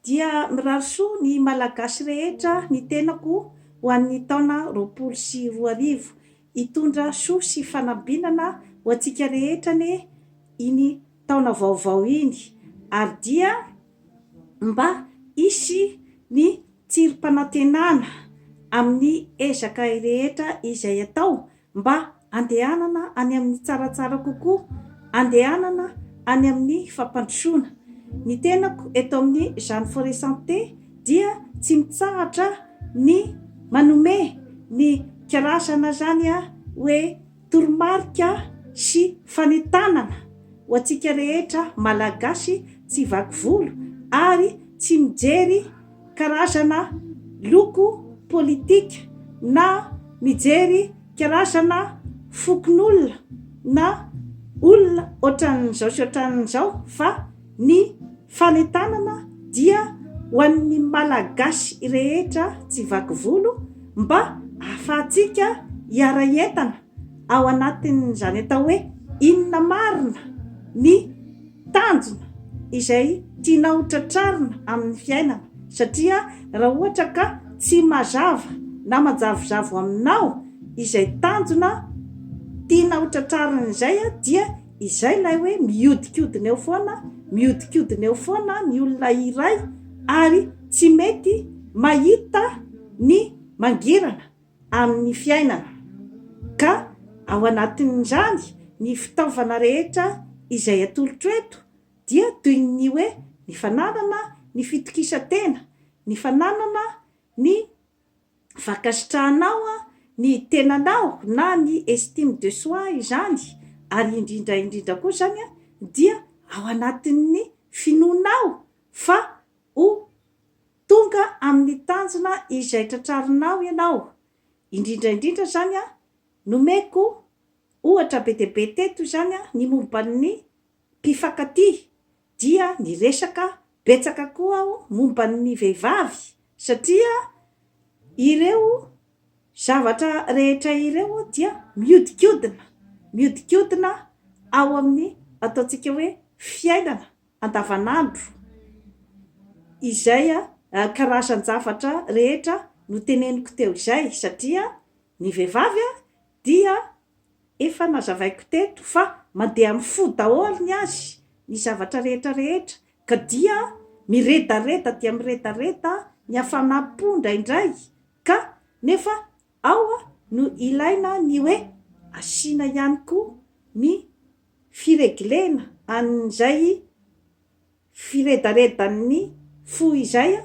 Dia mirary soa ny Malagasy rehetra ny tenako ho an'ny taona 2020. Hitondra soa sy fanambinana ho antsika rehetra anie iny taona vaovao iny ary dia mba hisy ny tsirim-panantenana amin'ny ezaka rehetra izay atao mba andehanana any amin'ny tsaratsara kokoa, andehanana any amin'ny fampandrosoana. Ny tenako eto amin'ny Jeanne Forêt Santé dia tsy mitsahatra ny manome ny karazana izany hoe toromarika sy fanentanana ho antsika rehetra Malagasy tsy vaky volo ary tsy mijery karazana loko politika na mijery karazana fokonolona na olona ohatran'izao sy ohatran'izao fa ny fanentanana dia ho an'ny Malagasy rehetra tsy vaky volo mba ahafahantsika hiara-hientana ao anatin'izany atao hoe inona marina ny tanjona izay tianao tratrarina amin'ny fiainana satria raha ohatra ka tsy mazava na manjavozavo aminao izay tanjona tianao tratrarina izay dia izay ilay hoe mihodinkodina eo foana, mihodinkodina eo foana ny olona iray ary tsy mety mahita ny mangirana amin'ny fiainana ka ao anatin'izany ny fitaovana rehetra izay atolotro eto dia toy ny hoe ny fananana ny fitokisan-tena, ny fananana ny fankasitrahanao ny tenanao na ny estime de soi izany ary indrindra indrindra koa izany dia ao anatin'ny finoanao fa ho Tonga amin'ny tanjona izay tratrarinao ianao. Indrindra indrindra izany an, nomeko ohatra be dia be teto izany an, ny momba ny mpifankatia, dia niresaka betsaka koa aho momba ny vehivavy satria ireo zavatra rehetra ireo dia mihodinkodina, mihodinkodina ao amin'ny ataontsika hoe fiainana andavanandro izay karazan-javatra rehetra noteneniko teo izay satria ny vehivavy dia efa nazavaiko teto fa mandeha amin'ny fo daholo ny azy ny zavatra rehetra rehetra ka dia miredareda dia miredareda ny hafanam-po indraindray ka nefa ao no ilaina ny hoe asiana ihany koa ny fireglena an'izay firedaredan'ny fo izay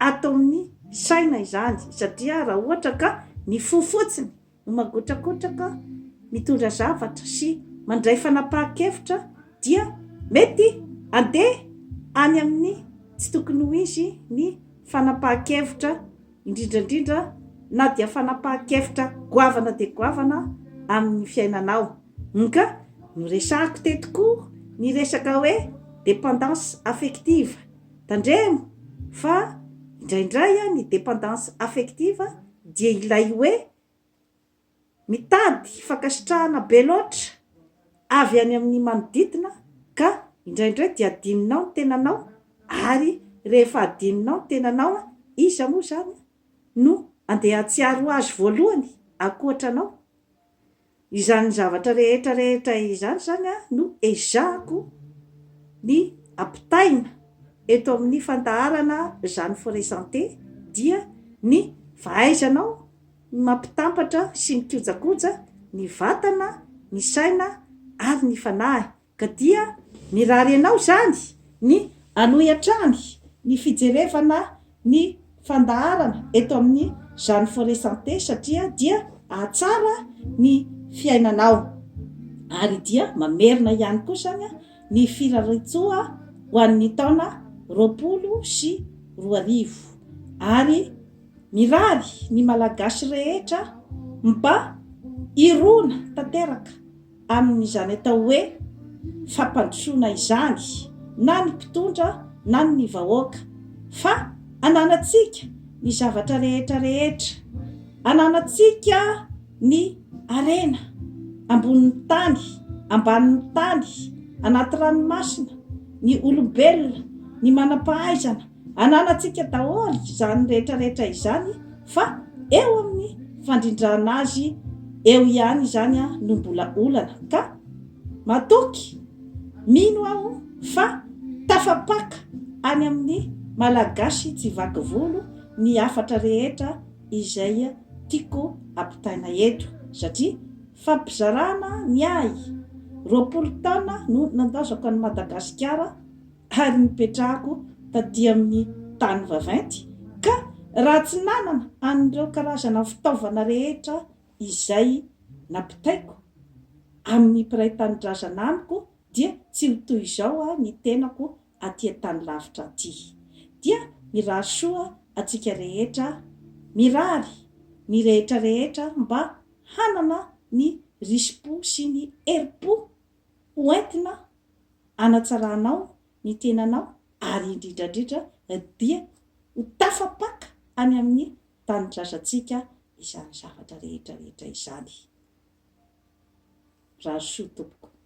ato amin'ny saina izany satria raha ohatra ka ny fo fotsiny no mangotrakotraka mitondra zavatra sy mandray fanapahan-kevitra dia mety andeha any amin'ny tsy tokony ho izy ny fanapahan-kevitra indrindra indrindra na dia fanapahan-kevitra goavana dia goavana amin'ny fiainanao. Nka noresahako teto koa ny resaka hoe dépendance affective. Tandremo fa indraindray ny dépendance affective dia ilay hoe mitady fankasitrahana be loatra avy any amin'ny manodidina ka indraindray dia adinonao ny tenanao ary rehefa adinonao ny tenanao iza moa izany no andeha hahatsiaro azy voalohany ankoatra anao? Izany zavatra rehetra rehetra izany izany no ezahako ny ampitaina eto amin'ny fandaharana Jeanne Forêt Santé dia ny fahaizanao ny mampitambatra sy mikojakoja ny vatana, ny saina ary ny fanahy Ka dia mirary anao izany ny hanohy hatrany ny fijerevana ny fandaharana eto amin'ny Jeanne Forêt Santé satria dia hahatsara ny fiainanao. Ary dia mamerina ihany koa izany ny firariantsoa ho an'ny taona 2020. Ary mirary ny Malagasy rehetra mba hirona tanteraka amin'izany atao hoe fampandrosoana izany na ny mpitondra na ny vahoaka fa ananantsika ny zavatra rehetra rehetra, ananantsika ny harena ambonin'ny tany, ambanin'ny tany, anaty ranomasina, ny olombelona, ny manam-pahaizana. Ananantsika daholo izany rehetra rehetra izany fa eo amin'ny fandrindrana azy eo ihany izany no mbola olana ka matoky, mino aho fa tafapaka any amin'ny Malagasy tsy vaky volo ny hafatra rehetra izay tiako ampitaina eto satria fampizarana ny ahy, 20 taona no nandaozako an'i Madagasikara ary nipetrahako taty amin'ny tany vaventy ka raha tsy nanana an'ireo karazana fitaovana rehetra izay nampitaiko amin'ny mpiray tanindrazana amiko dia tsy ho toy izao ny tenako aty an-tany lavitra aty. Dia mirary soa antsika rehetra, mirary ny rehetra rehetra mba hanana ny risi-po sy ny herim-po ho entina hanatsaranao ny tenanao ary indrindra indrindra dia ho tafapaka any amin'ny tanindrazantsika izany zavatra rehetra rehetra izany. Mirary soa tompoko.